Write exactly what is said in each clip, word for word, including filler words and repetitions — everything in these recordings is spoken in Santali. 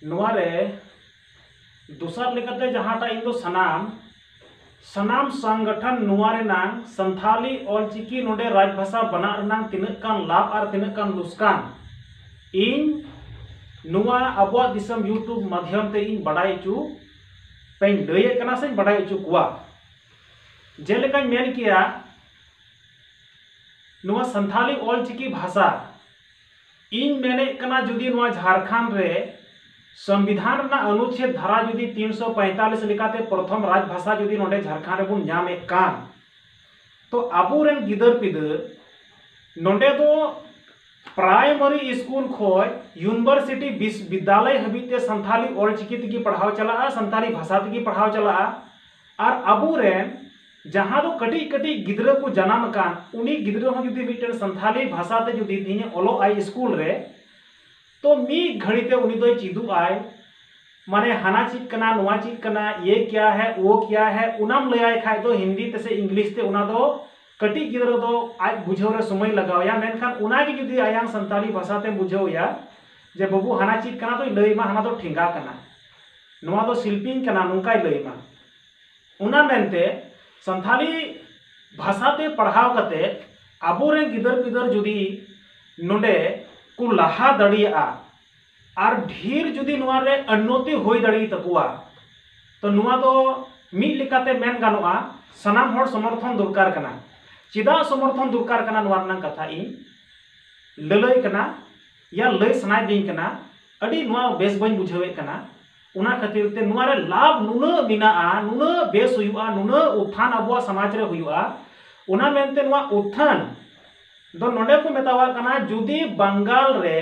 ᱱᱚᱣᱟ ᱨᱮ ᱫᱚᱥᱟᱨ ᱞᱮᱠᱟᱛᱮ ᱡᱟᱦᱟᱸᱴᱟᱜ ᱤᱧ ᱫᱚ ᱥᱟᱱᱟᱢ ᱥᱟᱱᱟᱢ ᱥᱚᱝᱜᱚᱴᱷᱚᱱ ᱱᱚᱣᱟ ᱨᱮᱱᱟᱝ ᱥᱟᱱᱛᱷᱟᱞᱤ ᱚᱞᱪᱤᱠᱤ ᱱᱚᱰᱮ ᱨᱟᱡᱽᱵᱷᱟᱥᱟ ᱵᱟᱱᱟᱜ ᱨᱮᱱᱟᱝ ᱛᱤᱱᱟᱹᱜ ᱜᱟᱱ ᱞᱟᱵᱷ ᱟᱨ ᱛᱤᱱᱟᱹᱜ ᱜᱟᱱ ᱞᱩᱥᱠᱟᱱ ᱤᱧ ᱱᱚᱣᱟ ᱟᱵᱚᱣᱟᱜ ᱫᱤᱥᱚᱢ YouTube ᱢᱟᱫᱷᱭᱚᱢ ᱛᱮ ᱤᱧ ᱵᱟᱰᱟᱭ ᱦᱚᱪᱚ ᱯᱮᱧ ᱞᱟᱹᱭᱮᱫ ᱠᱟᱱᱟ ᱥᱮᱧ ᱵᱟᱰᱟᱭ ᱦᱚᱪᱚ ᱠᱚᱣᱟ᱾ ᱡᱮᱞᱮᱠᱟᱧ ᱢᱮᱱ ᱠᱮᱭᱟ, ᱱᱚᱣᱟ ᱥᱟᱱᱛᱷᱟᱞᱤ ᱚᱞᱪᱤᱠᱤ ᱵᱷᱟᱥᱟ ᱤᱧ ᱢᱮᱱᱮᱫ ᱠᱟᱱᱟ, ᱡᱩᱫᱤ ᱱᱚᱣᱟ ᱡᱷᱟᱲᱠᱷᱚᱸᱰ ᱨᱮ ᱥᱚᱝᱵᱤᱫᱷᱟᱱ ᱨᱮᱱᱟᱜ ᱚᱱᱩᱪᱷᱮᱫ ᱫᱷᱟᱨᱟ ᱡᱩᱫᱤ ᱛᱤᱱᱥᱚ ᱯᱚᱸᱭᱛᱟᱞᱤᱥ ᱞᱮᱠᱟᱛᱮ ᱯᱨᱚᱛᱷᱚᱢ ᱨᱟᱡᱽ ᱵᱷᱟᱥᱟ ᱡᱩᱫᱤ ᱱᱚᱰᱮ ᱡᱷᱟᱲᱠᱷᱚᱸᱰ ᱨᱮᱵᱚᱱ ᱧᱟᱢᱮᱫ ᱠᱟᱱ, ᱛᱚ ᱟᱵᱚᱨᱮᱱ ᱜᱤᱫᱟᱹᱨ ᱯᱤᱫᱟᱹᱨ ᱱᱚᱰᱮ ᱫᱚ ᱯᱨᱟᱭᱢᱟᱨᱤ ᱥᱠᱩᱞ ᱠᱷᱚᱱ ᱤᱭᱩᱱᱤᱵᱷᱟᱨᱥᱤᱴᱤ ᱵᱤᱥᱵᱤᱫᱽᱫᱟᱞᱚᱭ ᱦᱟᱹᱵᱤᱡ ᱛᱮ ᱥᱟᱱᱛᱷᱟᱞᱤ ᱚᱞᱪᱤᱠᱤ ᱛᱮᱜᱮ ᱯᱟᱲᱦᱟᱣ ᱪᱟᱞᱟᱜᱼᱟ, ᱥᱟᱱᱛᱷᱟᱞᱤ ᱵᱷᱟᱥᱟ ᱛᱮᱜᱮ ᱯᱟᱲᱦᱟᱣ ᱪᱟᱞᱟᱜᱼᱟ᱾ ᱟᱨ ᱟᱵᱚᱨᱮᱱ ᱡᱟᱦᱟᱸ ᱫᱚ ᱠᱟᱹᱴᱤᱡ ᱠᱟᱹᱴᱤᱡ ᱜᱤᱫᱽᱨᱟᱹ ᱠᱚ ᱡᱟᱱᱟᱢ ᱟᱠᱟᱱ, ᱩᱱᱤ ᱜᱤᱫᱽᱨᱟᱹ ᱦᱚᱸ ᱡᱩᱫᱤ ᱢᱤᱫᱴᱮᱱ ᱥᱟᱱᱛᱷᱟᱞᱤ ᱵᱷᱟᱥᱟ ᱛᱮ ᱡᱩᱫᱤ ᱛᱮᱦᱮᱧ ᱚᱞᱚᱜ ᱟᱭ ᱥᱠᱩᱞ ᱨᱮ, ᱛᱚ ᱢᱤᱫ ᱜᱷᱟᱹᱲᱤ ᱛᱮ ᱩᱱᱤ ᱫᱚᱭ ᱪᱮᱫᱚᱜ ᱟᱭ, ᱢᱟᱱᱮ ᱦᱟᱱᱟ ᱪᱮᱫ ᱠᱟᱱᱟ, ᱱᱚᱣᱟ ᱪᱮᱫ ᱠᱟᱱᱟ, ᱤᱭᱟᱹ ᱠᱭᱟ ᱦᱮ, ᱣᱳ ᱠᱭᱟ ᱦᱮ, ᱚᱱᱟᱢ ᱞᱟᱹᱭᱟᱭ ᱠᱷᱟᱡ ᱫᱚ ᱦᱤᱱᱫᱤ ᱛᱮ ᱥᱮ ᱤᱝᱞᱤᱥ ᱛᱮ, ᱚᱱᱟ ᱫᱚ ᱠᱟᱹᱴᱤᱡ ᱜᱤᱫᱽᱨᱟᱹ ᱫᱚ ᱟᱡ ᱵᱩᱡᱷᱟᱹᱣ ᱨᱮ ᱥᱚᱢᱚᱭ ᱞᱟᱜᱟᱣ ᱟᱭᱟ᱾ ᱢᱮᱱᱠᱷᱟᱱ ᱚᱱᱟᱜᱮ ᱡᱩᱫᱤ ᱟᱭᱟᱝ ᱥᱟᱱᱛᱟᱲᱤ ᱵᱷᱟᱥᱟ ᱛᱮᱢ ᱵᱩᱡᱷᱟᱹᱣ ᱮᱭᱟ ᱡᱮ, "ᱵᱟᱹᱵᱩ, ᱦᱟᱱᱟ ᱪᱮᱫ ᱠᱟᱱᱟ?" ᱫᱚᱭ ᱞᱟᱹᱭ ᱟᱢᱟ, "ᱦᱟᱱᱟ ᱫᱚ ᱴᱷᱮᱸᱜᱟ ᱠᱟᱱᱟ, ᱱᱚᱣᱟ ᱫᱚ ᱥᱤᱞᱯᱤᱧ ᱠᱟᱱᱟ", ᱱᱚᱝᱠᱟᱭ ᱞᱟᱹᱭ ᱟᱢᱟ᱾ ᱚᱱᱟ ᱢᱮᱱᱛᱮ ᱥᱟᱱᱛᱷᱟᱞᱤ ᱵᱷᱟᱥᱟ ᱛᱮ ᱯᱟᱲᱦᱟᱣ ᱠᱟᱛᱮ ᱟᱵᱚᱨᱮᱱ ᱜᱤᱫᱟᱹᱨ ᱯᱤᱫᱟᱹᱨ ᱡᱩᱫᱤ ᱱᱚᱰᱮ ᱠᱚ ᱞᱟᱦᱟ ᱫᱟᱲᱮᱭᱟᱜᱼᱟ ᱟᱨ ᱰᱷᱮᱨ ᱡᱩᱫᱤ ᱱᱚᱣᱟ ᱨᱮ ᱩᱱᱱᱚᱛᱤ ᱦᱩᱭ ᱫᱟᱲᱮ ᱛᱟᱠᱚᱣᱟ, ᱛᱚ ᱱᱚᱣᱟ ᱫᱚ ᱢᱤᱫ ᱞᱮᱠᱟᱛᱮ ᱢᱮᱱ ᱜᱟᱱᱚᱜᱼᱟ, ᱥᱟᱱᱟᱢ ᱦᱚᱲ ᱥᱚᱢᱚᱨᱛᱷᱚᱱ ᱫᱚᱨᱠᱟᱨ ᱠᱟᱱᱟ᱾ ᱪᱮᱫᱟᱜ ᱥᱚᱢᱚᱨᱛᱷᱚᱱ ᱫᱚᱨᱠᱟᱨ ᱠᱟᱱᱟ, ᱱᱚᱣᱟ ᱨᱮᱱᱟᱜ ᱠᱟᱛᱷᱟ ᱤᱧ ᱞᱟᱹᱞᱟᱹᱭ ᱠᱟᱱᱟ, ᱭᱟ ᱞᱟᱹᱭ ᱥᱟᱱᱟᱭᱮᱫᱤᱧ ᱠᱟᱱᱟ, ᱟᱹᱰᱤ ᱱᱚᱣᱟ ᱵᱮᱥ ᱵᱟᱹᱧ ᱵᱩᱡᱷᱟᱹᱣᱮᱫ ᱠᱟᱱᱟ᱾ ᱚᱱᱟ ᱠᱷᱟᱹᱛᱤᱨ ᱛᱮ ᱱᱚᱣᱟ ᱨᱮ ᱞᱟᱵᱷ ᱱᱩᱱᱟᱹᱜ ᱢᱮᱱᱟᱜᱼᱟ, ᱱᱩᱱᱟᱹᱜ ᱵᱮᱥ ᱦᱩᱭᱩᱜᱼᱟ, ᱱᱩᱱᱟᱹᱜ ᱩᱛᱛᱷᱟᱱ ᱟᱵᱚᱣᱟᱜ ᱥᱚᱢᱟᱡᱽ ᱨᱮ ᱦᱩᱭᱩᱜᱼᱟ᱾ ᱚᱱᱟ ᱢᱮᱱᱛᱮ ᱱᱚᱣᱟ ᱩᱛᱛᱷᱟᱱ ᱫᱚ ᱱᱚᱰᱮ ᱠᱚ ᱢᱮᱛᱟᱣᱟᱜ ᱠᱟᱱᱟ, ᱡᱩᱫᱤ ᱵᱟᱝᱜᱟᱞ ᱨᱮ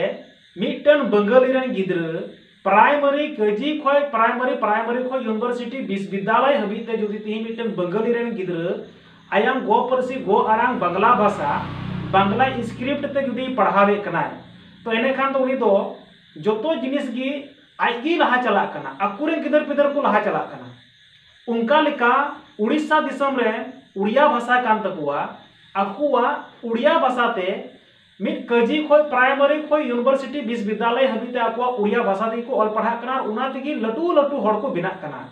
ᱢᱤᱫᱴᱮᱱ ᱵᱟᱝᱜᱟᱞᱤ ᱨᱮᱱ ᱜᱤᱫᱽᱨᱟᱹ ᱯᱨᱟᱭᱢᱟᱨᱤ ᱠᱮᱡᱤ ᱠᱷᱚᱡ ᱯᱨᱟᱭᱢᱟᱨᱤ, ᱯᱨᱟᱭᱢᱟᱨᱤ ᱠᱷᱚᱡ ᱤᱭᱩᱱᱤᱵᱷᱟᱨᱥᱤᱴᱤ ᱵᱤᱥᱵᱤᱫᱽᱫᱟᱞᱚᱭ ᱦᱟᱹᱵᱤᱡ ᱛᱮ ᱡᱩᱫᱤ ᱛᱮᱦᱮᱧ ᱢᱤᱫᱴᱮᱱ ᱵᱟᱝᱜᱟᱞᱤ ᱨᱮᱱ ᱜᱤᱫᱽᱨᱟᱹ ᱟᱭᱟᱝ ᱜᱚ ᱯᱟᱹᱨᱥᱤ, ᱜᱚ ᱟᱲᱟᱝ ᱵᱟᱝᱞᱟ ᱵᱷᱟᱥᱟ, ᱵᱟᱝᱞᱟ ᱥᱠᱨᱤᱯᱴ ᱛᱮ ᱡᱩᱫᱤ ᱯᱟᱲᱦᱟᱣᱮᱫ ᱠᱟᱱᱟᱭ, ᱛᱚ ᱮᱱᱮᱠᱷᱟᱱ ᱫᱚ ᱩᱱᱤ ᱫᱚ ᱡᱚᱛᱚ ᱡᱤᱱᱤᱥ ᱜᱮ ᱟᱡ ᱜᱮ ᱞᱟᱦᱟ ᱪᱟᱞᱟᱜ ᱠᱟᱱᱟ, ᱟᱠᱚᱨᱮᱱ ᱜᱤᱫᱟᱹᱨ ᱯᱤᱫᱟᱹᱨ ᱠᱚ ᱞᱟᱦᱟ ᱪᱟᱞᱟᱜ ᱠᱟᱱᱟ᱾ ᱚᱱᱠᱟ ᱞᱮᱠᱟ ᱩᱲᱤᱥᱥᱟ ᱫᱤᱥᱚᱢ ᱨᱮ ᱩᱲᱤᱭᱟ ᱵᱷᱟᱥᱟ ᱠᱟᱱ ᱛᱟᱠᱚᱣᱟ, ᱟᱠᱚᱣᱟᱜ ᱩᱲᱤᱭᱟ ᱵᱷᱟᱥᱟ ᱛᱮ ᱢᱤᱫ ᱠᱮᱡᱤ ᱠᱷᱚᱱ, ᱯᱨᱟᱭᱢᱟᱨᱤ ᱠᱷᱚᱱ ᱤᱭᱩᱱᱤᱵᱷᱟᱨᱥᱤᱴᱤ ᱵᱤᱥᱵᱤᱫᱽᱫᱟᱞᱚᱭ ᱦᱟᱹᱵᱤᱡ ᱛᱮ ᱟᱠᱚᱣᱟᱜ ᱩᱲᱤᱭᱟ ᱵᱷᱟᱥᱟ ᱛᱮᱜᱮ ᱠᱚ ᱚᱞ ᱯᱟᱲᱦᱟᱜ ᱠᱟᱱᱟ ᱟᱨ ᱚᱱᱟ ᱛᱮᱜᱮ ᱞᱟᱹᱴᱩ ᱞᱟᱹᱴᱩ ᱦᱚᱲ ᱠᱚ ᱵᱮᱱᱟᱜ ᱠᱟᱱᱟ᱾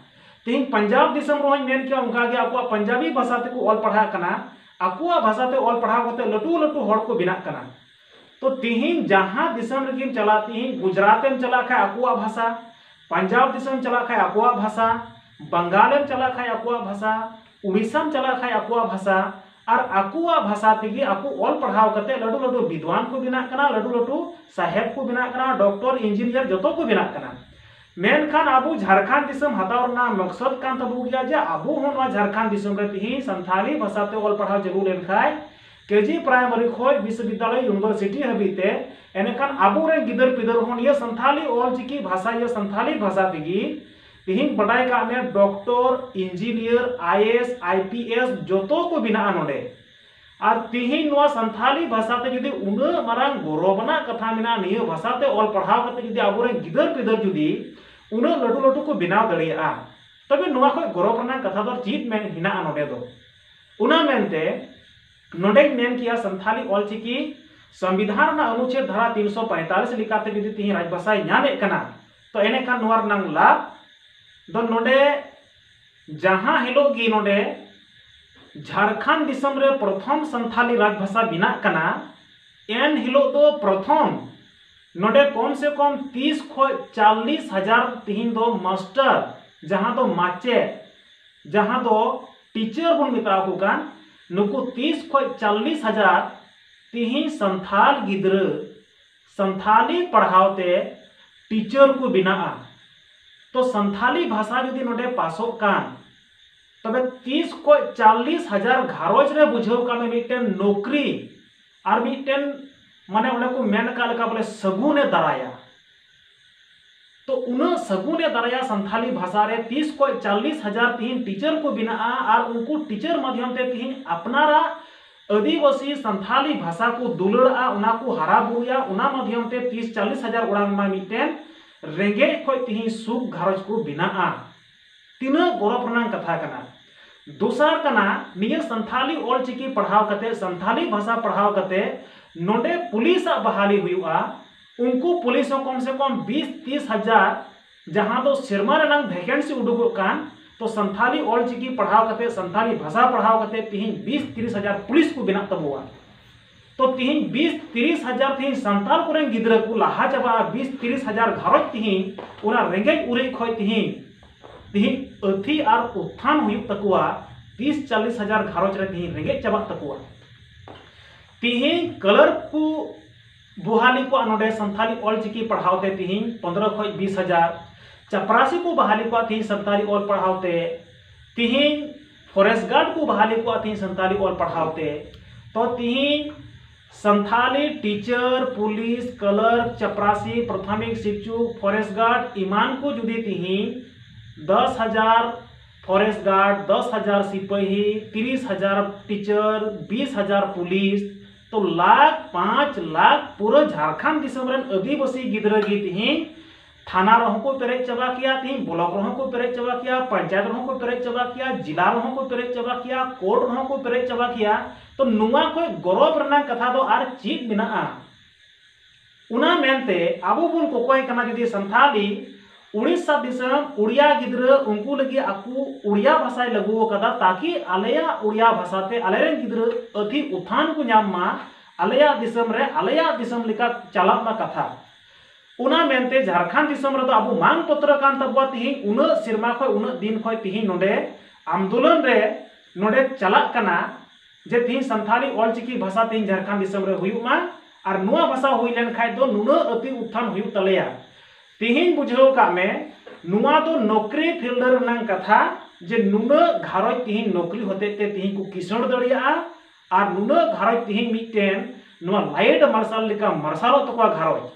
ᱛᱮᱦᱮᱧ ᱯᱟᱧᱡᱟᱵᱽ ᱫᱤᱥᱚᱢ ᱨᱮᱦᱚᱸᱧ ᱢᱮᱱ ᱠᱮᱭᱟ, ᱚᱱᱠᱟ ᱜᱮ ᱟᱠᱚᱣᱟᱜ ᱯᱟᱧᱡᱟᱵᱤ ᱵᱷᱟᱥᱟ ᱛᱮᱠᱚ ᱚᱞ ᱯᱟᱲᱦᱟᱜ ᱠᱟᱱᱟ, ᱟᱠᱚᱣᱟᱜ ᱵᱷᱟᱥᱟ ᱛᱮ ᱚᱞ ᱯᱟᱲᱦᱟᱣ ᱠᱟᱛᱮ ᱞᱟᱹᱴᱩ ᱞᱟᱹᱴᱩ ᱦᱚᱲ ᱠᱚ ᱵᱮᱱᱟᱜ ᱠᱟᱱᱟ᱾ ᱛᱚ ᱛᱮᱦᱮᱧ ᱡᱟᱦᱟᱸ ᱫᱤᱥᱚᱢ ᱨᱮᱜᱮᱢ ᱪᱟᱞᱟᱜ, ᱛᱮᱦᱮᱧ ᱜᱩᱡᱽᱨᱟᱴ ᱮᱢ ᱪᱟᱞᱟᱜ ᱠᱷᱟᱱ ᱟᱠᱚᱣᱟᱜ ᱵᱷᱟᱥᱟ, ᱯᱟᱧᱡᱟᱵᱽ ᱫᱤᱥᱚᱢ ᱪᱟᱞᱟᱜ ᱠᱷᱟᱱ ᱟᱠᱚᱣᱟᱜ ᱵᱷᱟᱥᱟ, ᱵᱟᱝᱜᱟᱞ ᱮᱢ ᱪᱟᱞᱟᱜ ᱠᱷᱟᱱ ᱟᱠᱚᱣᱟᱜ ᱵᱷᱟᱥᱟ, ᱩᱲᱤᱥᱥᱟᱢ ᱪᱟᱞᱟᱜ ᱠᱷᱟᱱ ᱟᱠᱚᱣᱟᱜ ᱵᱷᱟᱥᱟ, ᱟᱨ ᱟᱠᱚᱣᱟᱜ ᱵᱷᱟᱥᱟ ᱛᱮᱜᱮ ᱟᱠᱚ ᱚᱞ ᱯᱟᱲᱦᱟᱣ ᱠᱟᱛᱮ ᱞᱟᱹᱴᱩ ᱞᱟᱹᱴᱩ ᱵᱤᱫᱽᱣᱟᱱ ᱠᱚ ᱵᱮᱱᱟᱜ ᱠᱟᱱᱟ, ᱞᱟᱹᱴᱩ ᱞᱟᱹᱴᱩ ᱥᱟᱦᱮᱵᱽ ᱠᱚ ᱵᱮᱱᱟᱜ ᱠᱟᱱᱟ, ᱰᱚᱠᱴᱚᱨ, ᱤᱧᱡᱤᱱᱤᱭᱟᱨ ᱡᱚᱛᱚ ᱠᱚ ᱵᱮᱱᱟᱜ ᱠᱟᱱᱟ᱾ ᱢᱮᱱᱠᱷᱟᱱ ᱟᱵᱚ ᱡᱷᱟᱲᱠᱷᱚᱸᱰ ᱫᱤᱥᱚᱢ ᱦᱟᱛᱟᱣ ᱨᱮᱱᱟᱜ ᱢᱚᱠᱥᱚᱫ ᱠᱟᱱ ᱛᱟᱵᱚ ᱜᱮᱭᱟ ᱡᱮ ᱟᱵᱚ ᱦᱚᱸ ᱱᱚᱣᱟ ᱡᱷᱟᱲᱠᱷᱚᱸᱰ ᱫᱤᱥᱚᱢ ᱨᱮ ᱛᱮᱦᱮᱧ ᱥᱟᱱᱛᱷᱟᱞᱤ ᱵᱷᱟᱥᱟ ᱛᱮ ᱚᱞ ᱯᱟᱲᱦᱟᱣ ᱪᱟᱹᱞᱩ ᱞᱮᱱᱠᱷᱟᱱ ᱠᱮᱡᱤ ᱯᱨᱟᱭᱢᱟᱨᱤ ᱠᱷᱚᱱ ᱵᱤᱥᱥᱚᱵᱤᱫᱽᱫᱟᱞᱚᱭ, ᱤᱭᱩᱱᱤᱵᱷᱟᱨᱥᱤᱴᱤ ᱦᱟᱹᱵᱤᱡ ᱛᱮ, ᱮᱱᱮᱠᱷᱟᱱ ᱟᱵᱚᱨᱮᱱ ᱜᱤᱫᱟᱹᱨ ᱯᱤᱫᱟᱹᱨ ᱦᱚᱸ ᱱᱤᱭᱟᱹ ᱥᱟᱱᱛᱷᱟᱞᱤ ᱚᱞ ᱪᱤᱠᱤ ᱵᱷᱟᱥᱟ, ᱤᱭᱟᱹ ᱥᱟᱱᱛᱷᱟᱞᱤ ᱵᱷᱟᱥᱟ ᱛᱮᱜᱮ ᱛᱮᱦᱮᱧ ᱵᱟᱰᱟᱭ ᱠᱟᱜ ᱢᱮ doctor, engineer, I A S, I P S ᱡᱚᱛᱚ ᱠᱚ ᱵᱮᱱᱟᱜᱼᱟ ᱱᱚᱰᱮ᱾ ᱟᱨ ᱛᱮᱦᱮᱧ ᱱᱚᱣᱟ ᱥᱟᱱᱛᱷᱟᱞᱤ ᱵᱷᱟᱥᱟ ᱛᱮ ᱡᱩᱫᱤ ᱩᱱᱟᱹᱜ ᱢᱟᱨᱟᱝ ᱜᱚᱨᱚᱵᱽ ᱟᱱᱟᱜ ᱠᱟᱛᱷᱟ ᱢᱮᱱᱟᱜᱼᱟ, ᱱᱤᱭᱟᱹ ᱵᱷᱟᱥᱟ ᱛᱮ ᱚᱞ ᱯᱟᱲᱦᱟᱣ ᱠᱟᱛᱮ ᱡᱩᱫᱤ ᱟᱵᱚᱨᱮᱱ ᱜᱤᱫᱟᱹᱨ ᱯᱤᱫᱟᱹᱨ ᱡᱩᱫᱤ ᱩᱱᱟᱹᱜ ᱞᱟᱹᱴᱩ ᱞᱟᱹᱴᱩ ᱠᱚ ᱵᱮᱱᱟᱣ ᱫᱟᱲᱮᱭᱟᱜᱼᱟ, ᱛᱚᱵᱮ ᱱᱚᱣᱟ ᱠᱷᱚᱱ ᱜᱚᱨᱚᱵᱽ ᱨᱮᱱᱟᱜ ᱠᱟᱛᱷᱟ ᱫᱚ ᱪᱮᱫ ᱢᱮᱱ ᱦᱮᱱᱟᱜᱼᱟ ᱱᱚᱰᱮ ᱫᱚ? ᱚᱱᱟ ᱢᱮᱱᱛᱮ ᱱᱚᱰᱮᱧ ᱢᱮᱱ ᱠᱮᱭᱟ ᱥᱟᱱᱛᱷᱟᱞᱤ ᱚᱞ ᱪᱤᱠᱤ ᱥᱚᱝᱵᱤᱫᱷᱟᱱ ᱨᱮᱱᱟᱜ ᱚᱱᱩᱪᱷᱮᱫ ᱫᱷᱟᱨᱟ ᱛᱤᱱᱥᱚ ᱯᱚᱸᱭᱛᱟᱞᱤᱥ ᱞᱮᱠᱟᱛᱮ ᱡᱩᱫᱤ ᱛᱮᱦᱮᱧ ᱨᱟᱡᱽᱵᱷᱟᱥᱟᱭ ᱧᱟᱢᱮᱫ ᱠᱟᱱᱟ, ᱛᱚ ᱮᱱᱮᱠᱷᱟᱱ ᱱᱚᱣᱟ ᱨᱮᱱᱟᱜ ᱞᱟᱵᱷ ᱫᱚ ᱱᱚᱰᱮ ᱡᱟᱦᱟᱸ ᱦᱤᱞᱳᱜ ᱜᱮ ᱱᱚᱰᱮ ᱡᱷᱟᱲᱠᱷᱚᱸᱰ ᱫᱤᱥᱚᱢ ᱨᱮ ᱯᱨᱚᱛᱷᱚᱢ ᱥᱟᱱᱛᱷᱟᱞᱤ ᱨᱟᱡᱽᱵᱷᱟᱥᱟ ᱵᱮᱱᱟᱜ ᱠᱟᱱᱟ, ᱮᱱ ᱦᱤᱞᱳᱜ ᱫᱚ ᱯᱨᱚᱛᱷᱚᱢ ᱱᱚᱰᱮ ᱠᱚᱢ ᱥᱮ ᱠᱚᱢ ᱛᱤᱥ ᱠᱷᱚᱱ ᱪᱟᱞᱞᱤᱥ ᱦᱟᱡᱟᱨ ᱛᱤᱦᱤᱧ ᱫᱚ ᱢᱟᱥᱴᱟᱨ, ᱡᱟᱦᱟᱸ ᱫᱚ ᱢᱟᱪᱮᱫ, ᱡᱟᱦᱟᱸ ᱫᱚ ᱴᱤᱪᱟᱨ ᱵᱚᱱ ᱢᱮᱛᱟ ᱠᱚ ᱠᱟᱱ, ᱱᱩᱠᱩ ᱛᱤᱥ ᱠᱷᱚᱱ ᱪᱟᱞᱞᱤᱥ ᱦᱟᱡᱟᱨ ᱛᱤᱦᱤᱧ ᱥᱟᱱᱛᱷᱟᱞ ᱜᱤᱫᱽᱨᱟᱹ ᱥᱟᱱᱛᱷᱟᱞᱤ ᱯᱟᱲᱦᱟᱣ ᱛᱮ ᱴᱤᱪᱟᱨ ᱠᱚ ᱵᱮᱱᱟᱜᱼᱟ᱾ ᱛᱚ ᱥᱟᱱᱛᱷᱟᱞᱤ ᱵᱷᱟᱥᱟ ᱡᱩᱫᱤ ᱱᱚᱰᱮ ᱯᱟᱥᱚᱜ ᱠᱟᱱ, ᱛᱚᱵᱮ ᱛᱤᱥ ᱠᱷᱚᱱ ᱪᱟᱞᱞᱤᱥ ᱦᱟᱡᱟᱨ ᱜᱷᱟᱨᱚᱸᱡᱽ ᱨᱮ ᱵᱩᱡᱷᱟᱹᱣ ᱠᱟᱜ ᱢᱮ ᱢᱤᱫᱴᱮᱱ ᱱᱚᱠᱨᱤ ᱟᱨ ᱢᱤᱫᱴᱮᱱ, ᱢᱟᱱᱮ ᱚᱱᱮ ᱠᱚ ᱢᱮᱱ ᱟᱠᱟᱫ ᱞᱮᱠᱟ ᱵᱚᱞᱮ ᱥᱟᱹᱜᱩᱱᱮ ᱫᱟᱨᱟᱭᱟ᱾ ᱛᱚ ᱩᱱᱟᱹᱜ ᱥᱟᱹᱜᱩᱱᱮ ᱫᱟᱨᱟᱭᱟ ᱥᱟᱱᱛᱷᱟᱞᱤ ᱵᱷᱟᱥᱟ ᱨᱮ, ᱛᱤᱥ ᱠᱷᱚᱱ ᱪᱟᱞᱞᱤᱥ ᱦᱟᱡᱟᱨ ᱛᱤᱦᱤᱧ ᱴᱤᱪᱟᱨ ᱠᱚ ᱵᱮᱱᱟᱜᱼᱟ ᱟᱨ ᱩᱱᱠᱩ ᱴᱤᱪᱟᱨ ᱢᱟᱫᱽᱫᱷᱚᱢ ᱛᱮ ᱛᱤᱦᱤᱧ ᱟᱯᱱᱟᱨᱟᱜ ᱟᱹᱫᱤᱵᱟᱹᱥᱤ ᱥᱟᱱᱛᱷᱟᱞᱤ ᱵᱷᱟᱥᱟ ᱠᱚ ᱫᱩᱞᱟᱹᱲᱟᱜᱼᱟ, ᱚᱱᱟ ᱠᱚ ᱦᱟᱨᱟ ᱵᱩᱨᱩᱭᱟ, ᱚᱱᱟ ᱢᱟᱫᱽᱫᱷᱚᱢ ᱛᱮ ᱛᱤᱥ ᱪᱟᱞᱞᱤᱥ ᱦᱟᱡᱟᱨ ᱚᱲᱟᱜ ᱨᱮᱱᱟᱜ ᱢᱤᱫᱴᱮᱱ ᱨᱮᱸᱜᱮᱡ ᱠᱷᱚᱱ ᱛᱤᱦᱤᱧ ᱥᱩᱠ ᱜᱷᱟᱨᱚᱸᱡᱽ ᱠᱚ ᱵᱮᱱᱟᱜᱼᱟ᱾ ᱛᱤᱱᱟᱹᱜ ᱜᱚᱨᱚᱵᱽ ᱨᱮᱱᱟᱜ ᱠᱟᱛᱷᱟ ᱠᱟᱱᱟ᱾ ᱫᱚᱥᱟᱨ ᱠᱟᱱᱟ, ᱱᱤᱭᱟᱹ ᱥᱟᱱᱛᱷᱟᱞᱤ ᱚᱞ ᱪᱤᱠᱤ ᱯᱟᱲᱦᱟᱣ ᱠᱟᱛᱮ, ᱥᱟᱱᱛᱷᱟᱞᱤ ᱵᱷᱟᱥᱟ ᱯᱟᱲᱦᱟᱣ ᱠᱟᱛᱮ ᱱᱚᱰᱮ ᱯᱩᱞᱤᱥ ᱟᱜ ᱵᱟᱦᱟᱞᱤ ᱦᱩᱭᱩᱜᱼᱟ, ᱩᱱᱠᱩ ᱯᱩᱞᱤᱥ ᱦᱚᱸ ᱠᱚᱢ ᱥᱮ ᱠᱚᱢ ᱵᱤᱥ ᱛᱤᱨᱤᱥ ᱦᱟᱡᱟᱨ, ᱡᱟᱦᱟᱸ ᱫᱚ ᱥᱮᱨᱢᱟ ᱨᱮᱱᱟᱝ ᱵᱷᱮᱠᱮᱱᱥᱤ ᱩᱰᱩᱠᱚᱜ ᱠᱟᱱ, ᱛᱚ ᱥᱟᱱᱛᱷᱟᱞᱤ ᱚᱞ ᱪᱤᱠᱤ ᱯᱟᱲᱦᱟᱣ ᱠᱟᱛᱮ, ᱥᱟᱱᱛᱷᱟᱞᱤ ᱵᱷᱟᱥᱟ ᱯᱟᱲᱦᱟᱣ ᱠᱟᱛᱮ ᱛᱤᱦᱤᱧ ᱵᱤᱥ ᱛᱤᱨᱤᱥ ᱦᱟᱡᱟᱨ ᱯᱩᱞᱤᱥ ᱠᱚ ᱵᱮᱱᱟᱜ ᱛᱟᱵᱚᱣᱟ᱾ ᱛᱚ ᱛᱤᱦᱤᱧ ᱵᱤᱥ ᱛᱤᱨᱤᱥ ᱦᱟᱡᱟᱨ ᱛᱤᱦᱤᱧ ᱥᱟᱱᱛᱟᱲ ᱠᱚᱨᱮᱱ ᱜᱤᱫᱽᱨᱟᱹ ᱠᱚ ᱞᱟᱦᱟ ᱪᱟᱵᱟᱜᱼᱟ, ᱵᱤᱥ ᱛᱤᱨᱤᱥ ᱦᱟᱡᱟᱨ ᱜᱷᱟᱨᱚᱸᱡᱽ ᱛᱤᱦᱤᱧ ᱚᱱᱟ ᱨᱮᱸᱜᱮᱡ ᱩᱨᱤᱡ ᱠᱷᱚᱡ ᱛᱤᱦᱤᱧ, ᱛᱤᱦᱤᱧ ᱟᱹᱛᱷᱤ ᱟᱨ ᱩᱛᱛᱷᱟᱱ ᱦᱩᱭᱩᱜ ᱛᱟᱠᱚᱣᱟ, ᱛᱤᱥ ᱪᱟᱞᱤᱥ ᱦᱟᱡᱟᱨ ᱜᱷᱟᱨᱚᱸᱡᱽ ᱨᱮ ᱛᱤᱦᱤᱧ ᱨᱮᱸᱜᱮᱡ ᱪᱟᱵᱟᱜ ᱛᱟᱠᱚᱣᱟ᱾ ᱛᱤᱦᱤᱧ ᱠᱞᱟᱨᱠ ᱠᱚ ᱵᱚᱦᱟᱞᱤ ᱠᱚᱣᱟᱜ ᱱᱚᱰᱮ ᱥᱟᱱᱛᱷᱟᱞᱤ ᱚᱞ ᱪᱤᱠᱤ ᱯᱟᱲᱦᱟᱣ ᱛᱮ ᱛᱤᱦᱤᱧ ᱯᱚᱱᱫᱽᱨᱚ ᱠᱷᱚᱡ ᱵᱤᱥ ᱦᱟᱡᱟᱨ, ᱪᱟᱯᱨᱟᱥᱤ ᱠᱚ ᱵᱟᱦᱟᱞᱤ ᱠᱚᱣᱟᱜ ᱛᱤᱦᱤᱧ ᱥᱟᱱᱛᱟᱲᱤ ᱚᱞ ᱯᱟᱲᱦᱟᱣ ᱛᱮ, ᱛᱤᱦᱤᱧ ᱯᱷᱚᱨᱮᱥᱴ ᱜᱟᱨᱰ ᱠᱚ ᱵᱟᱦᱟᱞᱤ ᱠᱚᱣᱟᱜ ᱛᱤᱦᱤᱧ ᱥᱟᱱᱛᱟᱲᱤ ᱚᱞ ᱯᱟᱲᱦᱟᱣ ᱛᱮ, ᱛᱚ ᱛᱤᱦᱤᱧ ᱥᱟᱱᱛᱷᱟᱞᱤ ᱴᱤᱪᱟᱨ, ᱯᱩᱞᱤᱥ, ᱠᱞᱟᱨᱠ, ᱪᱟᱯᱨᱟᱥᱤ, ᱯᱨᱟᱛᱷᱚᱢᱤᱠ ᱥᱤᱠᱪᱩᱠ, ᱯᱷᱚᱨᱮᱥᱴ ᱜᱟᱨᱰ ᱮᱢᱟᱱ ᱠᱚ ᱡᱩᱫᱤ ᱛᱤᱦᱤᱧ ᱫᱚᱥ ᱦᱟᱡᱟᱨ ᱯᱷᱚᱨᱮᱥᱴ ᱜᱟᱨᱰ, ᱫᱚᱥ ᱦᱟᱡᱟᱨ ᱥᱤᱯᱟᱹᱦᱤ, ᱛᱤᱨᱤᱥ ᱦᱟᱡᱟᱨ ᱴᱤᱪᱟᱨ, ᱵᱤᱥ ᱦᱟᱡᱟᱨ ᱯᱩᱞᱤᱥ, ᱛᱚ ᱞᱟᱠᱷ ᱯᱟᱸᱪ ᱞᱟᱠᱷ ᱯᱩᱨᱟᱹ ᱡᱷᱟᱲᱠᱷᱚᱸᱰ ᱫᱤᱥᱚᱢ ᱨᱮᱱ ᱟᱹᱫᱤᱵᱟᱹᱥᱤ ᱜᱤᱫᱽᱨᱟᱹ ᱜᱮ ᱛᱤᱦᱤᱧ ᱛᱷᱟᱱᱟ ᱨᱮᱦᱚᱸ ᱠᱚ ᱯᱮᱨᱮᱡ ᱪᱟᱵᱟ ᱠᱮᱭᱟ, ᱛᱤᱦᱤᱧ ᱵᱞᱚᱠ ᱨᱮᱦᱚᱸ ᱠᱚ ᱯᱮᱨᱮᱡ ᱪᱟᱵᱟ ᱠᱮᱭᱟ, ᱯᱚᱧᱪᱟᱭᱮᱛ ᱨᱮᱦᱚᱸ ᱠᱚ ᱯᱮᱨᱮᱡ ᱪᱟᱵᱟ ᱠᱮᱭᱟ, ᱡᱮᱞᱟ ᱨᱮᱦᱚᱸ ᱠᱚ ᱯᱮᱨᱮᱡ ᱪᱟᱵᱟ ᱠᱮᱭᱟ, ᱠᱳᱨᱴ ᱨᱮᱦᱚᱸ ᱠᱚ ᱯᱮᱨᱮᱡ ᱪᱟᱵᱟ ᱠᱮᱭᱟ᱾ ᱛᱚ ᱱᱚᱣᱟ ᱠᱷᱚᱡ ᱜᱚᱨᱚᱵ ᱨᱮᱱᱟᱜ ᱠᱟᱛᱷᱟ ᱫᱚ ᱟᱨ ᱪᱮᱫ ᱢᱮᱱᱟᱜᱼᱟ? ᱚᱱᱟ ᱢᱮᱱᱛᱮ ᱟᱵᱚ ᱵᱚᱱ ᱠᱚᱠᱚᱭ ᱠᱟᱱᱟ ᱡᱩᱫᱤ ᱥᱟᱱᱛᱷᱟᱞᱤ ᱩᱲᱤᱥᱥᱟ ᱫᱤᱥᱚᱢ ᱩᱲᱤᱭᱟ ᱜᱤᱫᱽᱨᱟᱹ ᱩᱱᱠᱩ ᱞᱟᱹᱜᱤᱫ ᱟᱠᱚ ᱩᱲᱤᱭᱟ ᱵᱷᱟᱥᱟᱭ ᱞᱟᱹᱜᱩ ᱟᱠᱟᱫᱟ, ᱛᱟᱠᱤ ᱟᱞᱮᱭᱟᱜ ᱩᱲᱤᱭᱟ ᱵᱷᱟᱥᱟ ᱛᱮ ᱟᱞᱮᱨᱮᱱ ᱜᱤᱫᱽᱨᱟᱹ ᱟᱹᱛᱷᱤ ᱩᱛᱷᱟᱱ ᱠᱚ ᱧᱟᱢ ᱢᱟ, ᱟᱞᱮᱭᱟᱜ ᱫᱤᱥᱚᱢ ᱨᱮ ᱟᱞᱮᱭᱟᱜ ᱫᱤᱥᱚᱢ ᱞᱮᱠᱟ ᱪᱟᱞᱟᱜ ᱢᱟ ᱠᱟᱛᱷᱟ᱾ ᱚᱱᱟ ᱢᱮᱱᱛᱮ ᱡᱷᱟᱲᱠᱷᱚᱸᱰ ᱫᱤᱥᱚᱢ ᱨᱮᱫᱚ ᱟᱵᱚ ᱢᱟᱝ ᱯᱚᱛᱨᱚ ᱠᱟᱱ ᱛᱟᱵᱚᱣᱟ, ᱛᱤᱦᱤᱧ ᱩᱱᱟᱹᱜ ᱥᱮᱨᱢᱟ ᱠᱷᱚᱱ ᱩᱱᱟᱹᱜ ᱫᱤᱱ ᱠᱷᱚᱱ ᱛᱤᱦᱤᱧ ᱱᱚᱰᱮ ᱟᱱᱫᱳᱞᱚᱱ ᱨᱮ ᱱᱚᱰᱮ ᱪᱟᱞᱟᱜ ᱠᱟᱱᱟ ᱡᱮ ᱛᱤᱦᱤᱧ ᱥᱟᱱᱛᱷᱟᱞᱤ ᱚᱞᱪᱤᱠᱤ ᱵᱷᱟᱥᱟ ᱛᱤᱦᱤᱧ ᱡᱷᱟᱲᱠᱷᱚᱸᱰ ᱫᱤᱥᱚᱢ ᱨᱮ ᱦᱩᱭᱩᱜ ᱢᱟ, ᱟᱨ ᱱᱚᱣᱟ ᱵᱷᱟᱥᱟ ᱦᱩᱭ ᱞᱮᱱ ᱠᱷᱟᱡ ᱫᱚ ᱱᱩᱱᱟᱹᱜ ᱟᱹᱛᱤ ᱩᱛᱛᱷᱟᱱ ᱦᱩᱭᱩᱜ ᱛᱟᱞᱮᱭᱟ᱾ ᱛᱤᱦᱤᱧ ᱵᱩᱡᱷᱟᱹᱣ ᱠᱟᱜ ᱢᱮ, ᱱᱚᱣᱟ ᱫᱚ ᱱᱚᱠᱨᱤ ᱯᱷᱤᱞᱰ ᱨᱮᱱᱟᱜ ᱠᱟᱛᱷᱟ, ᱡᱮ ᱱᱩᱱᱟᱹᱜ ᱜᱷᱟᱨᱚᱸᱡᱽ ᱛᱤᱦᱤᱧ ᱱᱚᱠᱨᱤ ᱦᱚᱛᱮᱡ ᱛᱮ ᱛᱤᱦᱤᱧ ᱠᱚ ᱠᱤᱥᱟᱹᱬ ᱫᱟᱲᱮᱭᱟᱜᱼᱟ, ᱟᱨ ᱱᱩᱱᱟᱹᱜ ᱜᱷᱟᱨᱚᱸᱡᱽ ᱛᱤᱦᱤᱧ ᱢᱤᱫᱴᱮᱱ ᱱᱚᱣᱟ ᱞᱟᱭᱤᱴ ᱢᱟᱨᱥᱟᱞ ᱞᱮᱠᱟ ᱢᱟᱨᱥᱟᱞᱚᱜ ᱛᱟᱠᱚᱣᱟ ᱜᱷᱟᱨᱚᱸᱡᱽ᱾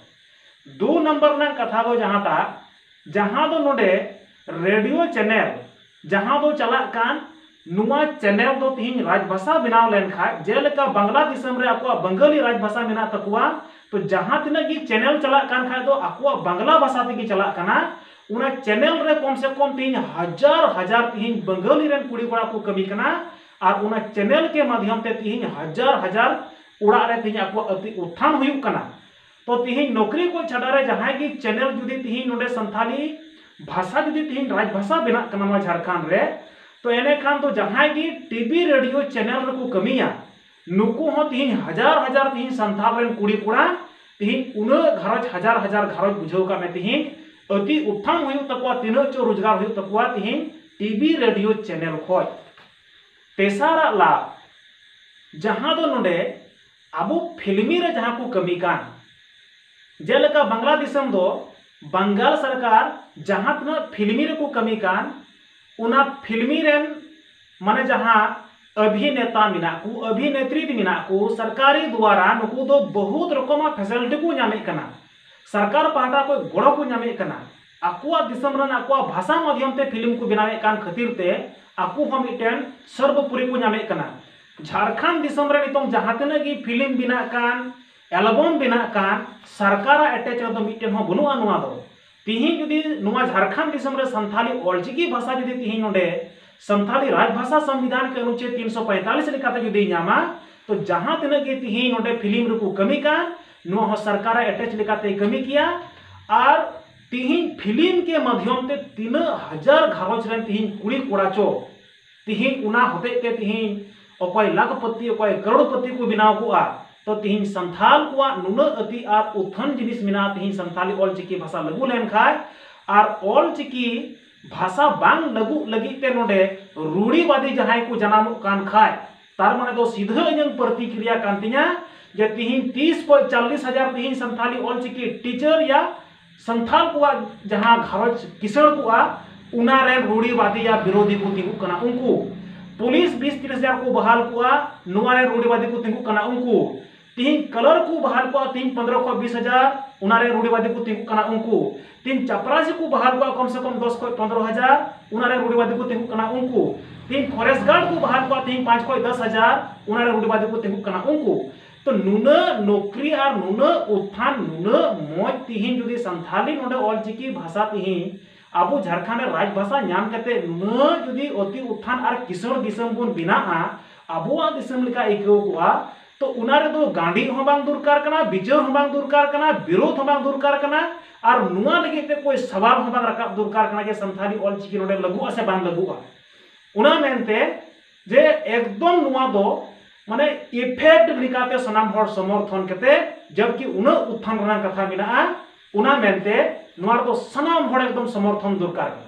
ᱫᱩ ᱱᱚᱢᱵᱚᱨ ᱨᱮᱱᱟᱜ ᱠᱟᱛᱷᱟ ᱫᱚ ᱡᱟᱦᱟᱸᱴᱟᱜ, ᱡᱟᱦᱟᱸ ᱫᱚ ᱱᱚᱰᱮ ᱨᱮᱰᱤᱭᱳ ᱪᱮᱱᱮᱞ ᱡᱟᱦᱟᱸ ᱫᱚ ᱪᱟᱞᱟᱜ ᱠᱟᱱ, ᱱᱚᱣᱟ ᱪᱮᱱᱮᱞ ᱫᱚ ᱛᱤᱦᱤᱧ ᱨᱟᱡᱽᱵᱷᱟᱥᱟ ᱵᱮᱱᱟᱣ ᱞᱮᱱᱠᱷᱟᱡ, ᱡᱮᱞᱮᱠᱟ ᱵᱟᱝᱞᱟ ᱫᱤᱥᱚᱢ ᱨᱮ ᱟᱠᱚᱣᱟᱜ ᱵᱟᱝᱜᱟᱞᱤ ᱨᱟᱡᱽᱵᱷᱟᱥᱟ ᱢᱮᱱᱟᱜ ᱛᱟᱠᱚᱣᱟ, ᱛᱚ ᱡᱟᱦᱟᱸ ᱛᱤᱱᱟᱹᱜ ᱜᱮ ᱪᱮᱱᱮᱞ ᱪᱟᱞᱟᱜ ᱠᱟᱱ ᱠᱷᱟᱡ ᱫᱚ ᱟᱠᱚᱣᱟᱜ ᱵᱟᱝᱞᱟ ᱵᱷᱟᱥᱟ ᱛᱮᱜᱮ ᱪᱟᱞᱟᱜ ᱠᱟᱱᱟ᱾ ᱚᱱᱟ ᱪᱮᱱᱮᱞ ᱨᱮ ᱠᱚᱢ ᱥᱮ ᱠᱚᱢ ᱛᱤᱦᱤᱧ ᱦᱟᱡᱟᱨ ᱦᱟᱡᱟᱨ ᱛᱤᱦᱤᱧ ᱵᱟᱝᱜᱟᱞᱤ ᱨᱮᱱ ᱠᱩᱲᱤ ᱠᱚᱲᱟ ᱠᱚ ᱠᱟᱹᱢᱤ ᱠᱟᱱᱟ, ᱟᱨ ᱚᱱᱟ ᱪᱮᱱᱮᱞ ᱠᱮ ᱢᱟᱫᱷᱭᱚᱢ ᱛᱮ ᱛᱤᱦᱤᱧ ᱦᱟᱡᱟᱨ ᱦᱟᱡᱟᱨ ᱚᱲᱟᱜ ᱨᱮ ᱛᱮᱦᱮᱧ ᱟᱠᱚᱣᱟᱜ ᱟᱹᱛᱤ ᱩᱛᱛᱷᱟᱱ ᱦᱩᱭᱩᱜ ᱠᱟᱱᱟ᱾ ᱛᱚ ᱛᱮᱦᱮᱧ ᱱᱚᱠᱨᱤ ᱠᱚ ᱪᱷᱟᱰᱟ ᱨᱮ ᱡᱟᱦᱟᱸᱭ ᱜᱮ ᱪᱮᱱᱮᱞ ᱡᱩᱫᱤ ᱛᱮᱦᱮᱧ ᱱᱚᱰᱮ ᱥᱟᱱᱛᱷᱟᱞᱤ ᱵᱷᱟᱥᱟ ᱡᱩᱫᱤ ᱛᱮᱦᱮᱧ ᱨᱟᱡᱽ ᱵᱷᱟᱥᱟ ᱵᱮᱱᱟᱜ ᱠᱟᱱᱟ ᱱᱚᱣᱟ ᱡᱷᱟᱲᱠᱷᱚᱸᱰ ᱨᱮ, ᱛᱚ ᱮᱱᱮᱠᱷᱟᱱ ᱫᱚ ᱡᱟᱦᱟᱸᱭ ᱜᱮ ᱴᱤᱵᱷᱤ ᱨᱮᱰᱤᱭᱳ ᱪᱮᱱᱮᱞ ᱨᱮᱠᱚ ᱠᱟᱹᱢᱤᱭᱟ, ᱱᱩᱠᱩ ᱦᱚᱸ ᱛᱮᱦᱮᱧ ᱦᱟᱡᱟᱨ ᱦᱟᱡᱟᱨ ᱛᱮᱦᱮᱧ ᱥᱟᱱᱛᱷᱟᱞ ᱨᱮᱱ ᱠᱩᱲᱤ ᱠᱚᱲᱟ, ᱛᱮᱦᱮᱧ ᱩᱱᱟᱹᱜ ᱜᱷᱟᱨᱚᱸᱡᱽ, ᱦᱟᱡᱟᱨ ᱦᱟᱡᱟᱨ ᱜᱷᱟᱨᱚᱸᱡᱽ ᱵᱩᱡᱷᱟᱹᱣ ᱠᱟᱜ ᱢᱮ, ᱛᱮᱦᱮᱧ ᱟᱹᱛᱤ ᱩᱛᱛᱷᱟᱱ ᱦᱩᱭᱩᱜ ᱛᱟᱠᱚᱣᱟ, ᱛᱤᱱᱟᱹᱜ ᱪᱚ ᱨᱳᱡᱽᱜᱟᱨ ᱦᱩᱭᱩᱜ ᱛᱟᱠᱚᱣᱟ ᱛᱮᱦᱮᱧ ᱴᱤᱵᱷᱤ ᱨᱮᱰᱤᱭᱳ ᱪᱮᱱᱮᱞ ᱠᱷᱚᱡ᱾ ᱛᱮᱥᱟᱨᱟᱜ ᱞᱟᱵᱷ, ᱡᱟᱦᱟᱸ ᱫᱚ ᱱᱚᱰᱮ ᱟᱵᱚ ᱯᱷᱤᱞᱢᱤ ᱨᱮ ᱡᱟᱦᱟᱸ ᱠᱚ ᱠᱟᱹᱢᱤ ᱠᱟᱱ, ᱡᱮᱞᱮᱠᱟ ᱵᱟᱝᱞᱟ ᱫᱤᱥᱚᱢ ᱫᱚ ᱵᱟᱝᱜᱟᱞ ᱥᱚᱨᱠᱟᱨ ᱡᱟᱦᱟᱸ ᱛᱤᱱᱟᱹᱜ ᱯᱷᱤᱞᱢᱤ ᱨᱮᱠᱚ ᱠᱟᱹᱢᱤ ᱠᱟᱱ, ᱚᱱᱟ ᱯᱷᱤᱞᱢᱤ ᱨᱮᱱ ᱢᱟᱱᱮ ᱡᱟᱦᱟᱸ ᱚᱵᱷᱤᱱᱮᱛᱟ ᱢᱮᱱᱟᱜ ᱠᱚ, ᱚᱵᱷᱤᱱᱮᱛᱨᱤ ᱢᱮᱱᱟᱜ ᱠᱚ, ᱥᱚᱨᱠᱟᱨᱤ ᱫᱩᱣᱟᱨᱟ ᱱᱩᱠᱩ ᱫᱚ ᱵᱚᱦᱩᱛ ᱨᱚᱠᱚᱢᱟᱜ ᱯᱷᱮᱥᱤᱞᱤᱴᱤ ᱠᱚ ᱧᱟᱢᱮᱫ ᱠᱟᱱᱟ, ᱥᱚᱨᱠᱟᱨ ᱯᱟᱦᱴᱟ ᱠᱷᱚᱱ ᱜᱚᱲᱚ ᱠᱚ ᱧᱟᱢᱮᱫ ᱠᱟᱱᱟ᱾ ᱟᱠᱚᱣᱟᱜ ᱫᱤᱥᱚᱢ ᱨᱮᱱ ᱟᱠᱚᱣᱟᱜ ᱵᱷᱟᱥᱟ ᱢᱟᱫᱽᱫᱷᱚᱢ ᱛᱮ ᱯᱷᱤᱞᱢ ᱠᱚ ᱵᱮᱱᱟᱣᱮᱫ ᱠᱟᱱ ᱠᱷᱟᱹᱛᱤᱨ ᱛᱮ ᱟᱠᱚ ᱦᱚᱸ ᱢᱤᱫᱴᱮᱱ ᱥᱚᱨᱵᱚᱯᱚᱨᱤ ᱠᱚ ᱧᱟᱢᱮᱫ ᱠᱟᱱᱟ᱾ ᱡᱷᱟᱲᱠᱷᱚᱸᱰ ᱫᱤᱥᱚᱢ ᱨᱮ ᱱᱤᱛᱚᱝ ᱡᱟᱦᱟᱸ ᱛᱤᱱᱟᱹᱜ ᱜᱮ ᱯᱷᱤᱞᱢ ᱵᱮᱱᱟᱜ ᱠᱟᱱ, ᱮᱞᱵᱚᱢ ᱵᱮᱱᱟᱜ ᱠᱟᱱ, ᱥᱚᱨᱠᱟᱨᱟᱜ ᱮᱴᱮᱪ ᱨᱮᱫᱚ ᱢᱤᱫᱴᱮᱱ ᱦᱚᱸ ᱵᱟᱹᱱᱩᱜᱼᱟ ᱱᱚᱣᱟ ᱫᱚ᱾ ᱛᱤᱦᱤᱧ ᱡᱩᱫᱤ ᱱᱚᱣᱟ ᱡᱷᱟᱲᱠᱷᱚᱸᱰ ᱫᱤᱥᱚᱢ ᱨᱮ ᱥᱟᱱᱛᱷᱟᱞᱤ ᱚᱞᱪᱤᱠᱤ ᱵᱷᱟᱥᱟ ᱡᱩᱫᱤ ᱛᱤᱦᱤᱧ ᱱᱚᱰᱮ ᱥᱟᱱᱛᱷᱟᱞᱤ ᱨᱟᱡᱽ ᱵᱷᱟᱥᱟ ᱥᱚᱝᱵᱤᱫᱷᱟᱱ ᱠᱮ ᱚᱱᱩᱪᱷᱮᱫ ᱛᱤᱱᱥᱚ ᱯᱚᱸᱭᱛᱟᱞᱤᱥ ᱞᱮᱠᱟᱛᱮ ᱡᱩᱫᱤᱭ ᱧᱟᱢᱟ, ᱛᱚ ᱡᱟᱦᱟᱸ ᱛᱤᱱᱟᱹᱜ ᱜᱮ ᱛᱤᱦᱤᱧ ᱱᱚᱰᱮ ᱯᱷᱤᱞᱢ ᱨᱮᱠᱚ ᱠᱟᱹᱢᱤ ᱠᱟᱱ, ᱱᱚᱣᱟ ᱦᱚᱸ ᱥᱚᱨᱠᱟᱨᱟᱜ ᱮᱴᱮᱪ ᱞᱮᱠᱟᱛᱮᱭ ᱠᱟᱹᱢᱤ ᱠᱮᱭᱟ᱾ ᱟᱨ ᱛᱤᱦᱤᱧ ᱯᱷᱤᱞᱢ ᱠᱮ ᱢᱟᱫᱽᱫᱷᱚᱢ ᱛᱮ ᱛᱤᱱᱟᱹᱜ ᱦᱟᱡᱟᱨ ᱜᱷᱟᱨᱚᱸᱡᱽ ᱨᱮᱱ ᱛᱤᱦᱤᱧ ᱠᱩᱲᱤ ᱠᱚᱲᱟ ᱪᱚ ᱛᱤᱦᱤᱧ ᱚᱱᱟ ᱦᱚᱛᱮᱡ ᱛᱮ ᱛᱤᱦᱤᱧ ᱚᱠᱚᱭ ᱞᱟᱠᱷᱯᱚᱛᱤ, ᱚᱠᱚᱭ ᱠᱟᱨᱳᱲᱯᱚᱛᱤ ᱠᱚ ᱵᱮᱱᱟᱣ ᱠᱚᱜᱼᱟ᱾ ᱛᱚ ᱛᱤᱦᱤᱧ ᱥᱟᱱᱛᱷᱟᱞ ᱠᱚᱣᱟᱜ ᱱᱩᱱᱟᱹᱜ ᱟᱹᱛᱤ ᱟᱨ ᱩᱛᱛᱷᱟᱱ ᱡᱤᱱᱤᱥ ᱢᱮᱱᱟᱜᱼᱟ, ᱛᱤᱦᱤᱧ ᱥᱟᱱᱛᱷᱟᱞᱤ ᱚᱞᱪᱤᱠᱤ ᱵᱷᱟᱥᱟ ᱞᱟᱹᱜᱩ ᱞᱮᱱᱠᱷᱟᱡ, ᱟᱨ ᱚᱞᱪᱤᱠᱤ ᱵᱷᱟᱥᱟ ᱵᱟᱝ ᱞᱟᱹᱜᱩᱜ ᱞᱟᱹᱜᱤᱫ ᱛᱮ ᱱᱚᱰᱮ ᱨᱩᱲᱤᱵᱟᱫᱤ ᱡᱟᱦᱟᱸᱭ ᱠᱚ ᱡᱟᱱᱟᱢᱚᱜ ᱠᱟᱱ ᱠᱷᱟᱡ, ᱛᱟᱨ ᱢᱟᱱᱮ ᱫᱚ ᱥᱤᱫᱷᱟᱹ ᱤᱧᱟᱹᱝ ᱯᱨᱚᱛᱤᱠᱨᱤᱭᱟ ᱠᱟᱱ ᱛᱤᱧᱟ ᱡᱮ ᱛᱤᱦᱤᱧ ᱛᱤᱥ ᱠᱷᱚᱡ ᱪᱟᱞᱞᱤᱥ ᱦᱟᱡᱟᱨ ᱛᱤᱦᱤᱧ ᱥᱟᱱᱛᱷᱟᱞᱤ ᱚᱞᱪᱤᱠᱤ ᱴᱤᱪᱟᱨ ᱭᱟ ᱥᱟᱱᱛᱷᱟᱞ ᱠᱚᱣᱟᱜ ᱡᱟᱦᱟᱸ ᱜᱷᱟᱨᱚᱸᱡᱽ ᱠᱤᱥᱟᱹᱬ ᱠᱚᱜᱼᱟ, ᱚᱱᱟ ᱨᱮᱱ ᱨᱩᱲᱤᱵᱟᱫᱤᱭᱟ ᱵᱤᱨᱳᱫᱷᱤ ᱠᱚ ᱛᱤᱸᱜᱩᱜ ᱠᱟᱱᱟ ᱩᱱᱠᱩ᱾ ᱯᱩᱞᱤᱥ ᱵᱤᱥ ᱛᱤᱨᱤᱥ ᱦᱟᱡᱟᱨ ᱠᱚ ᱵᱟᱦᱟᱞ ᱠᱚᱜᱼᱟ, ᱱᱚᱣᱟ ᱨᱮᱱ ᱨᱩᱲᱤᱵᱟᱫᱤ ᱠᱚ ᱛᱤᱸᱜᱩᱜ ᱠᱟᱱᱟ ᱩᱱᱠᱩ᱾ ᱛᱤᱦᱤᱧ ᱠᱟᱞᱟᱨ ᱠᱚ ᱵᱟᱦᱟᱞ ᱠᱚᱜᱼᱟ, ᱛᱤᱦᱤᱧ ᱯᱚᱱᱫᱽᱨᱚ ᱠᱷᱚᱱ ᱵᱤᱥ ᱦᱟᱡᱟᱨ, ᱚᱱᱟ ᱨᱮᱱ ᱨᱩᱲᱤᱵᱟᱫᱤ ᱠᱚ ᱛᱤᱸᱜᱩᱜ ᱠᱟᱱᱟ ᱩᱱᱠᱩ᱾ ᱛᱤᱦᱤᱧ ᱪᱟᱯᱨᱟᱥᱤ ᱠᱚ ᱵᱟᱦᱟᱞ ᱠᱚᱜᱼᱟ, ᱠᱚᱢ ᱥᱮ ᱠᱚᱢ ᱫᱚᱥ ᱠᱷᱚᱱ ᱯᱚᱱᱫᱽᱨᱚ ᱦᱟᱡᱟᱨ, ᱚᱱᱟ ᱨᱮᱱ ᱨᱩᱲᱤᱵᱟᱫᱤ ᱠᱚ ᱛᱤᱸᱜᱩᱜ ᱠᱟᱱᱟ ᱩᱱᱠᱩ᱾ ᱛᱤᱦᱤᱧ ᱯᱷᱚᱨᱮᱥᱴ ᱜᱟᱨᱰ ᱠᱚ ᱵᱟᱦᱟᱞ ᱠᱚᱜᱼᱟ, ᱛᱤᱦᱤᱧ ᱯᱟᱸᱪ ᱠᱷᱚᱱ ᱫᱚᱥ ᱦᱟᱡᱟᱨ, ᱚᱱᱟ ᱨᱮᱱ ᱨᱩᱲᱤᱵᱟᱫᱤ ᱠᱚ ᱛᱤᱸᱜᱩᱜ ᱠᱟᱱᱟ ᱩᱱᱠᱩ᱾ ᱛᱚ ᱱᱩᱱᱟᱹᱜ ᱱᱚᱠᱨᱤ ᱟᱨ ᱱᱩᱱᱟᱹᱜ ᱩᱛᱛᱷᱟᱱ, ᱱᱩᱱᱟᱹᱜ ᱢᱚᱡᱽ ᱛᱤᱦᱤᱧ ᱡᱩᱫᱤ ᱥᱟᱱᱛᱷᱟᱞᱤ ᱱᱚᱰᱮ ᱚᱞᱪᱤᱠᱤ ᱵᱷᱟᱥᱟ ᱛᱤᱦᱤᱧ ᱟᱵᱚ ᱡᱷᱟᱲᱠᱷᱚᱸᱰ ᱨᱮ ᱨᱟᱡᱽ ᱵᱷᱟᱥᱟ ᱧᱟᱢ ᱠᱟᱛᱮ ᱱᱩᱱᱟᱹᱜ ᱡᱩᱫᱤ ᱚᱛᱤ ᱩᱛᱛᱷᱟᱱ ᱟᱨ ᱠᱤᱥᱟᱹᱬ ᱫᱤᱥᱚᱢ ᱵᱚᱱ ᱵᱮᱱᱟᱜᱼᱟ, ᱟᱵᱚᱣᱟᱜ ᱫᱤᱥᱚᱢ ᱞᱮᱠᱟ ᱟᱹᱭᱠᱟᱹᱣ ᱠᱚᱜᱼᱟ, ᱛᱚ ᱚᱱᱟ ᱨᱮᱫᱚ ᱜᱟᱸᱰᱤ ᱦᱚᱸ ᱵᱟᱝ ᱫᱚᱨᱠᱟᱨ ᱠᱟᱱᱟ, ᱵᱤᱪᱟᱹᱨ ᱦᱚᱸ ᱵᱟᱝ ᱫᱚᱨᱠᱟᱨ ᱠᱟᱱᱟ, ᱵᱤᱨᱳᱫᱷ ᱦᱚᱸ ᱵᱟᱝ ᱫᱚᱨᱠᱟᱨ ᱠᱟᱱᱟ, ᱟᱨ ᱱᱚᱣᱟ ᱞᱟᱹᱜᱤᱫ ᱛᱮ ᱠᱳᱭ ᱥᱟᱣᱟᱞ ᱦᱚᱸ ᱵᱟᱝ ᱨᱟᱠᱟᱵ ᱫᱚᱨᱠᱟᱨ ᱠᱟᱱᱟ ᱡᱮ ᱥᱟᱱᱛᱷᱟᱞᱤ ᱚᱞᱪᱤᱠᱤ ᱱᱚᱰᱮ ᱞᱟᱹᱜᱩᱜᱼᱟ ᱥᱮ ᱵᱟᱝ ᱞᱟᱹᱜᱩᱜᱼᱟ᱾ ᱚᱱᱟ ᱢᱮᱱᱛᱮ ᱡᱮ ᱮᱠᱫᱚᱢ ᱱᱚᱣᱟ ᱫᱚ ᱢᱟᱱᱮ ᱤᱯᱷᱮᱠᱴ ᱞᱮᱠᱟᱛᱮ ᱥᱟᱱᱟᱢ ᱦᱚᱲ ᱥᱚᱢᱚᱨᱛᱷᱚᱱ ᱠᱟᱛᱮ, ᱡᱚᱵᱠᱤ ᱩᱱᱟᱹᱜ ᱩᱛᱛᱷᱟᱱ ᱨᱮᱱᱟᱜ ᱠᱟᱛᱷᱟ ᱢᱮᱱᱟᱜᱼᱟ, ᱚᱱᱟ ᱢᱮᱱᱛᱮ ᱱᱚᱣᱟ ᱨᱮᱫᱚ ᱥᱟᱱᱟᱢ ᱦᱚᱲ ᱮᱠᱫᱚᱢ ᱥᱚᱢᱚᱨᱛᱷᱚᱱ ᱫᱚᱨᱠᱟᱨ ᱠᱟᱱᱟ᱾